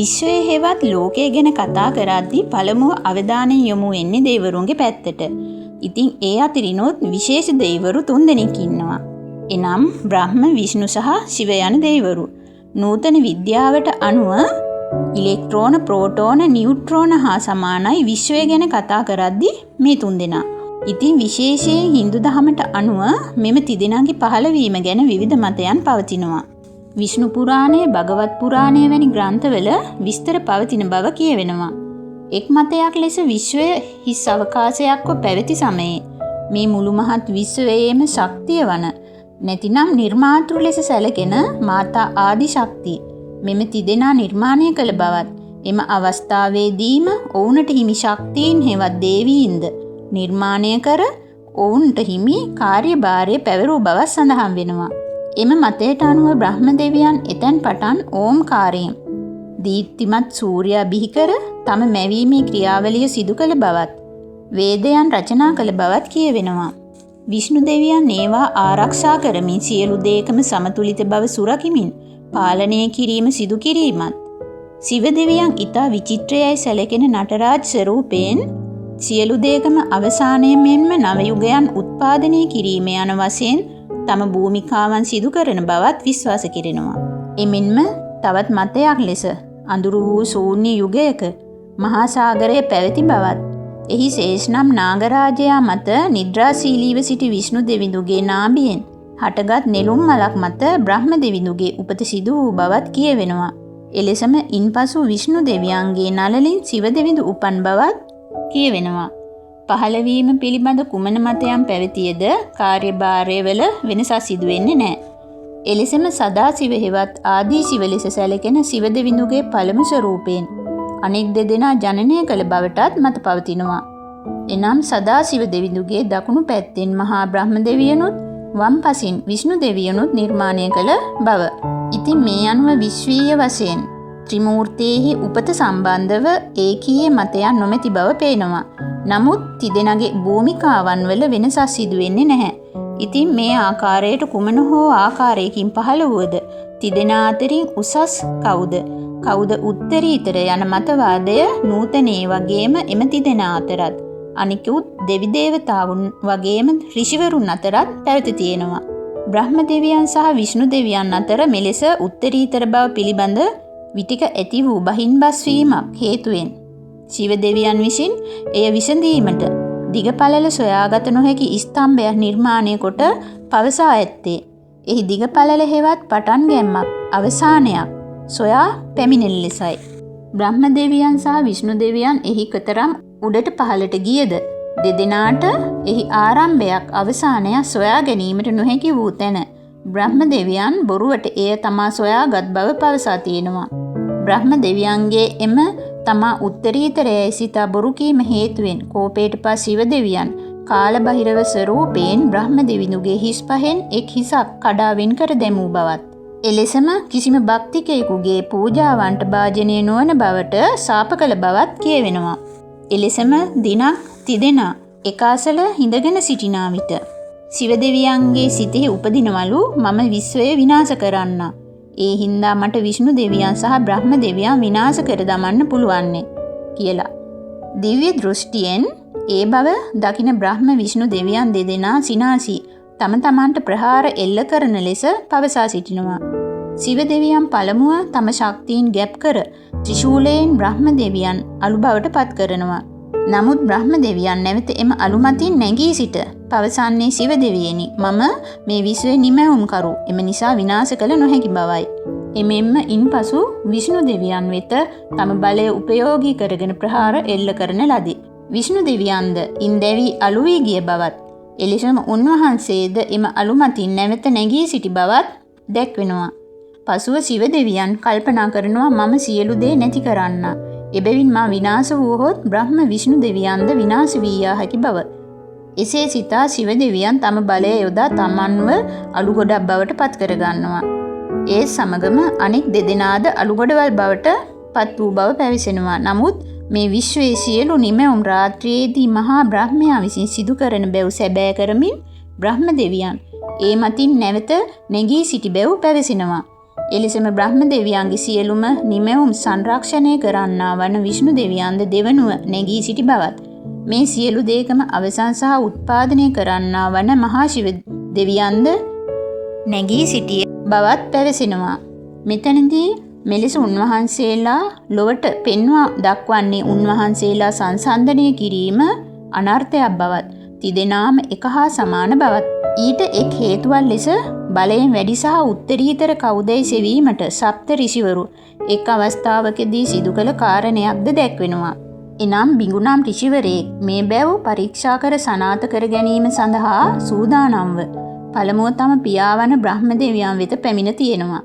විශ්වය හෙවත් ලෝකය ගැන කතා කරද්දී පළමුව අවධානය යොමු වෙන්නේ දෙවිවරුන්ගේ පැත්තට. ඉතින් ඒ අතරිනුත් විශේෂ දෙවිවරු තුන්දෙනෙක් ඉන්නවා. එනම් බ්‍රහ්ම, විෂ්ණු සහ ශිව යන දෙවිවරු. නූතන විද්‍යාවට අනුව ඉලෙක්ට්‍රෝන, ප්‍රෝටෝන, නියුට්‍රෝන හා සමානයි විශ්වය ගැන කතා කරද්දී මේ තුන්දෙනා. ඉතින් විශේෂයෙන් හින්දු දහමට අනුව මෙම තිදෙනාගේ පහළවීම ගැන විවිධ මතයන් පවතිනවා. විෂ්ණු පුරාණය, භගවත් පුරාණය වැනි ග්‍රන්ථවල විස්තර පවතින බව කියවෙනවා. එක් මතයක් ලෙස විශ්වය හිස් අවකාශයක්ව පැවති සමයේ මේ මුළු මහත් විශ්වයේම ශක්තිය වන නැතිනම් නිර්මාතෘ ලෙස සැලකෙන මාතා ආදි ශක්තිය මෙම තිදෙනා නිර්මාණය කළ බවත් එම අවස්ථාවේදීම ඔවුනට හිමි ශක්තීන් හෙවත් දේවීන්ද නිර්මාණය කර ඔවුන්ට හිමි කාර්යභාරය පැවරූ බවත් සඳහන් වෙනවා. එම මතයට අනුව බ්‍රහ්ම දෙවියන් එතැන් පටන් ඕම්කාරයෙන් දීප්තිමත් සූර්යා බිහි කර තම මැවීමේ ක්‍රියාවලිය සිදු කළ බවත් වේදයන් රචනා කළ බවත් කියවෙනවා. විෂ්ණු දෙවියන් ඒවා ආරක්ෂා කරමින් සියලු දේකම සමතුලිත බව සුරකිමින් පාලනය කිරීම සිදු කිරීමත් සිව දෙවියන් ඉතා විචිත්‍රයයි සැලකෙන නටරාජ් ස්වරූපයෙන් සියලු දේකම අවසානයේ මෙන්ම නවයුගයන් උත්පාදනය කිරීම යන වශයෙන් තම භූමිකාවන් සිදු කරන බවත් විශ්වාස කෙරෙනවා. එමෙන්ම තවත් මතයක් ලෙස අඳුරු වූ ශූන්‍ය යුගයක මහා සාගරය පැවති බවත් එහි ශේෂ්නම් නාගරාජයා මත නිද්‍රාශීලීව සිටි විෂ්ණු දෙවිඳුගේ නාභියෙන් හටගත් නෙළුම් මලක් මත බ්‍රහ්ම දෙවිඳුගේ උපත සිදු වූ බවත් කියවෙනවා. එලෙසම ඉන්පසු විෂ්ණු දෙවියන්ගේ නළලින් සිව දෙවිඳු උපන් බවත් කියවෙනවා. පහළවීම පිළිබඳ කුමන මතයන් පැවතියද කාර්යභාරයවල වෙනසක් සිදු වෙන්නේ නැහැ. එලෙසම සදාශිව හෙවත් ආදී ශිව ලෙස සැලකෙන සිව දෙවිඳුගේ පළමු ස්වරූපයෙන් අනෙක් දෙදෙනා ජනනය කළ බවටත් මත පවතිනවා. එනම් සදාශිව දෙවිඳුගේ දකුණු පැත්තෙන් මහා බ්‍රහ්ම දෙවියනුත් වම් පසින් විෂ්ණු දෙවියනුත් නිර්මාණය කළ බව. ඉතින් මේ අනුව විශ්වීය වශයෙන් ත්‍රිමූර්තියෙහි උපත සම්බන්ධව ඒකීය මතයක් නොමැති බව පේනවා. නමුත් තිදෙනාගේ භූමිකාවන් වල වෙනසක් සිදු වෙන්නේ නැහැ. ඉතින් මේ ආකාරයට කුමන හෝ ආකාරයකින් පහළ වුවද තිදෙනා අතරින් උසස් කවුද? කවුද උත්තරීතර යන මතවාදය නූතනයේ වගේම එම තිදෙනා අතරත් අනිකුත් දෙවි දේවතාවුන් වගේම ඍෂිවරුන් අතරත් පැවති තියෙනවා. බ්‍රහ්ම දෙවියන් සහ විෂ්ණු දෙවියන් අතර මෙලෙස උත්තරීතර බව පිළිබඳ විටික ඇති වූ බහින්බස් වීමක් හේතුවෙන් ශිව දෙවියන් විසින් එය විසඳීමට දිගපළල සොයාගත නොහැකි ස්තම්භයක් නිර්මාණය කොට පවසා ඇත්තේ එහි දිගපළල හෙවත් පටන් ගැන්මක් අවසානයක් සොයා පැමිණෙන ලෙසයි. බ්‍රහ්ම දෙවියන් සහ විෂ්ණු දෙවියන් එහි කතරම් උඩට පහළට ගියද දෙදෙනාට එහි ආරම්භයක් අවසානයක් සොයා ගැනීමට නොහැකි වූ තැන බ්‍රහ්ම දෙවියන් බොරුවට එය තමා සොයාගත් බව පවසා තියෙනවා. බ්‍රහ්ම දෙවියන්ගේ එම තමා උත්තරීතරයයි සිතා බොරු කීම හේතුවෙන් කෝපයට පත් ශිව දෙවියන් කාලබහිරව ස්වරූපයෙන් බ්‍රහ්ම දෙවිඳුගේ හිස් පහෙන් එක් හිසක් කඩා වෙන් කර දැමූ බවත් එලෙසම කිසිම භක්තිකයෙකුගේ පූජාවන්ට භාජනය නොවන බවට ශාප කළ බවත් කියවෙනවා. එලෙසම දිනක් තිදෙනා එකාසල හිඳගෙන සිටිනා විට ශිව දෙවියන්ගේ සිතෙහි උපදිනවලු මම විශ්වය විනාශ කරන්න. ඒ හින්දා මට විෂ්ණු දෙවියන් සහ බ්‍රහ්ම දෙවියන් විනාශ කර දමන්න පුළුවන්නේ කියලා. දිව්‍ය දෘෂ්ටියෙන් ඒ බව දකින බ්‍රහ්ම විෂ්ණු දෙවියන් දෙදෙනා සිනාසී තම තමන්ට ප්‍රහාර එල්ල කරන ලෙස පවසා සිටිනවා. සිව දෙවියන් පළමුව තම ශක්තීන් ගැප් කර ත්‍රිශූලයෙන් බ්‍රහ්ම දෙවියන් අලු බවට පත් කරනවා. නමුත් බ්‍රහ්ම දෙවියන් නැවත එම අලු මතින් නැගී සිට පවසන්නේ සිව දෙවියනි මම මේ විශ්වයේ නිමැවුම්කරු එම නිසා විනාශ කළ නොහැකි බවයි. එමෙන්ම ඉන්පසු විෂ්ණු දෙවියන් වෙත තම බලය උපයෝගී කරගෙන ප්‍රහාර එල්ල කරන ලදී. විෂ්ණු දෙවියන්ද ඉන් දැවි අලු වී ගිය බවත් එලෙසම උන්වහන්සේද එම අලු මතින් නැවත නැගී සිටි බවත් දැක්වෙනවා. පසුව සිව දෙවියන් කල්පනා කරනවා මම සියලු දේ නැති කරන්න. එබැවින් මා විනාශ වුවහොත් බ්‍රහ්ම විෂ්ණු දෙවියන්ද විනාශ වී යා හැකි බව. එසේ සිතා සිව දෙවියන් තම බලය යොදා තමන්ව අලු ගොඩක් බවට පත් කරගන්නවා. ඒ සමගම අනෙක් දෙදෙනාද අලු ගොඩවල් බවට පත් වූ බව පැවසෙනවා. නමුත් මේ විශ්වයේ සියලු නිමැවුම් රාත්‍රියේදී මහා බ්‍රහ්මයා විසින් සිදු කරන බැව් සැබෑ කරමින් බ්‍රහ්ම දෙවියන් ඒ මතින් නැවත නැගී සිටි බැව් පැවසෙනවා. එලෙසම බ්‍රහ්ම දෙවියන්ගේ සියලුම නිමැවුම් සංරක්ෂණය කරන්නා වන විෂ්ණු දෙවියන්ද දෙවනුව නැගී සිටි බවත්, මේ සියලු දේකම අවසන් සහ උත්පාදනය කරන්නා වන මහා ශිව දෙවියන්ද නැගී සිටිය බවත් පැවසෙනවා. මෙතනදී මෙලෙස උන්වහන්සේලා ලොවට පෙන්වා දක්වන්නේ උන්වහන්සේලා සංසන්දනය කිරීම අනර්ථයක් බවත්, තිදෙනාම එක හා සමාන බවත්, ඊට එක් හේතුවක් ලෙස බලයෙන් වැඩි සහ උත්තරීතර කවුදැයි සෙවීමට සප්ත ඍෂිවරු එක් අවස්ථාවකදී සිදු කළ කාරණයක්ද දැක්වෙනවා. එනම් බිඟුනම් ඍෂිවරයෙක් මේ බැව් පරීක්ෂා කර සනාථ කර ගැනීම සඳහා සූදානම්ව පළමුව තම පියා වන බ්‍රහ්ම දෙවියන් වෙත පැමිණ තියෙනවා.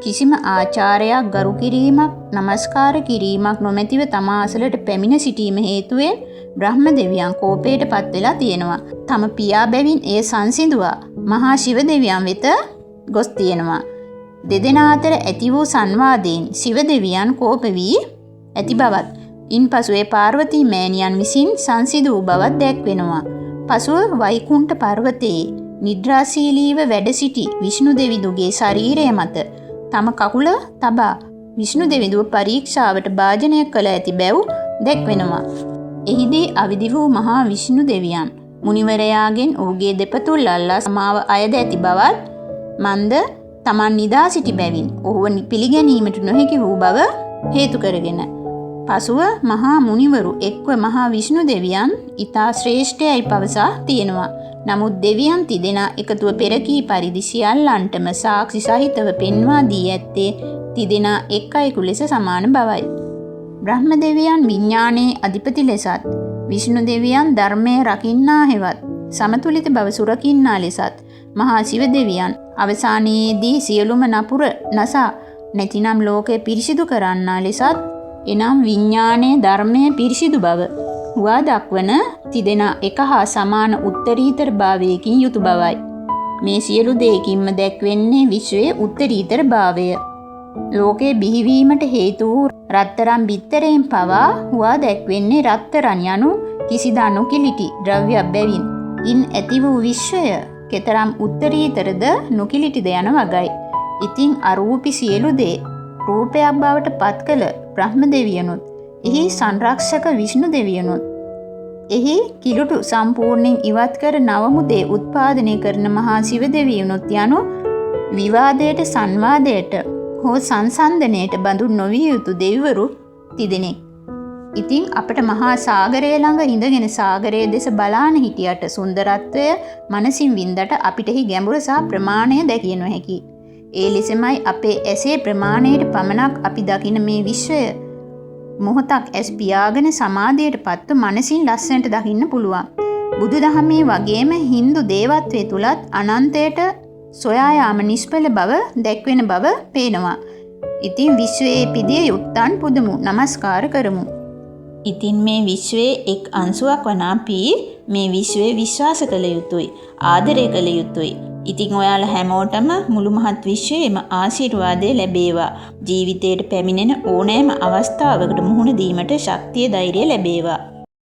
කිසිම ආචාරයක් ගරු කිරීමක් නමස්කාර කිරීමක් නොමැතිව තමා අසලට පැමිණ සිටීම හේතුවෙන් බ්‍රහ්ම දෙවියන් කෝපයට පත් වෙලා තියෙනවා. තම පියා බැවින් එය සංසිඳුවා මහා ශිව දෙවියන් වෙත ගොස් තියෙනවා. දෙදෙනා අතර ඇති වූ සංවාදයෙන් ශිව දෙවියන් කෝප වී ඇති බවත්, ඉන්පසු ඒ පාර්වතී මෑණියන් විසින් සංසිඳ වූ බවත් දැක්වෙනවා. පසුව වෛකුණ්ඨ පර්වතයේ නිද්‍රාශීලීව වැඩ සිටි විෂ්ණු දෙවිඳුගේ ශරීරය මත තම කකුල තබා විෂ්ණු දෙවිඳුව පරීක්ෂාවට භාජනය කළ ඇති බැව් දැක්වෙනවා. එහිදී අවිදි වූ මහා විෂ්ණු දෙවියන් මුනිවරයාගෙන් ඔහුගේ දෙපතුල් අල්ලා සමාව අයද ඇති බවත්, මන්ද තමන් නිදා සිටි බැවින් ඔහුව පිළිගැනීමට නොහැකි වූ බව හේතු කරගෙන පසුව මහා මුනිවරු එක්ව මහා විෂ්ණු දෙවියන් ඉතා ශ්‍රේෂ්ඨයයි පවසා තියෙනවා. නමුත් දෙවියන් තිදෙනා එකතුව පෙර කී පරිදි සියල්ලන්ටම සාක්ෂි සහිතව පෙන්වා දී ඇත්තේ තිදෙනා එක් අයෙකු ලෙස සමාන බවයි. බ්‍රහ්ම දෙවියන් විඥානයේ අධිපති ලෙසත්, විෂ්ණු දෙවියන් ධර්මය රකින්නා හෙවත් සමතුලිත බව සුරකින්නා ලෙසත්, මහා ශිව දෙවියන් අවසානයේදී සියලුම නපුර නසා නැතිනම් ලෝකය පිරිසිදු කරන්නා ලෙසත්, එනම් විඥානයේ ධර්මය පිරිසිදු බව හුවා දක්වන තිදෙනා එක හා සමාන උත්තරීතර භාවයකින් යුතු බවයි. මේ සියලු දෙයකින්ම දැක්වෙන්නේ විශ්වයේ උත්තරීතර භාවය. ලෝකයේ බිහිවීමට හේතු වූ රත්තරන් බිත්තරයෙන් පවා හුවා දැක්වෙන්නේ රත්තරන් යනු කිසිදා නොකිලිටි ද්‍රව්‍යයක් බැවින් ඉන් ඇති වූ විශ්වය කෙතරම් උත්තරීතරද නොකිලිටිද යන වගයි. ඉතින් අරූපි සියලු දේ රූපයක් බවට පත් කළ බ්‍රහ්ම දෙවියනුත්, එහි සංරක්ෂක විෂ්ණු දෙවියනුත්, එහි කිලුටු සම්පූර්ණයෙන් ඉවත් කර නවමු දේ උත්පාදනය කරන මහා ශිව දෙවියනුත් යනු විවාදයට සංවාදයට හෝ සංසන්දනයට බඳුන් නොවිය යුතු දෙවිවරු තිදෙනෙක්. ඉතින් අපට මහා සාගරය ළඟ ඉඳගෙන සාගරය දෙස බලාන හිටියට සුන්දරත්වය මනසින් වින්දට අපිට එහි ගැඹුර සහ ප්‍රමාණය දැකිය නොහැකි. ඒ ලෙසමයි අපේ ඇසේ ප්‍රමාණයට පමණක් අපි දකින මේ විශ්වය මොහොතක් ඇස් පියාගෙන සමාධියට පත්ව මනසින් ලස්සනට දකින්න පුළුවන්. බුදුදහමේ වගේම හින්දු දේවත්වය තුලත් අනන්තයට සොයා යාම නිෂ්ඵල බව දැක්වෙන බව පේනවා. ඉතින් විශ්වයේ පිදිය යුත්තන් පුදමු, නමස්කාර කරමු. ඉතින් මේ විශ්වයේ එක් අංශුවක් වන අපි මේ විශ්වය විශ්වාස කළ යුතුයි, ආදරය කළ යුතුයි. ඉතින් ඔයාලා හැමෝටම මුළු මහත් විශ්වයේම ආශිර්වාදය ලැබේවා. ජීවිතයට පැමිණෙන ඕනෑම අවස්ථාවකට මුහුණ දීමට ශක්තිය ධෛර්යය ලැබේවා.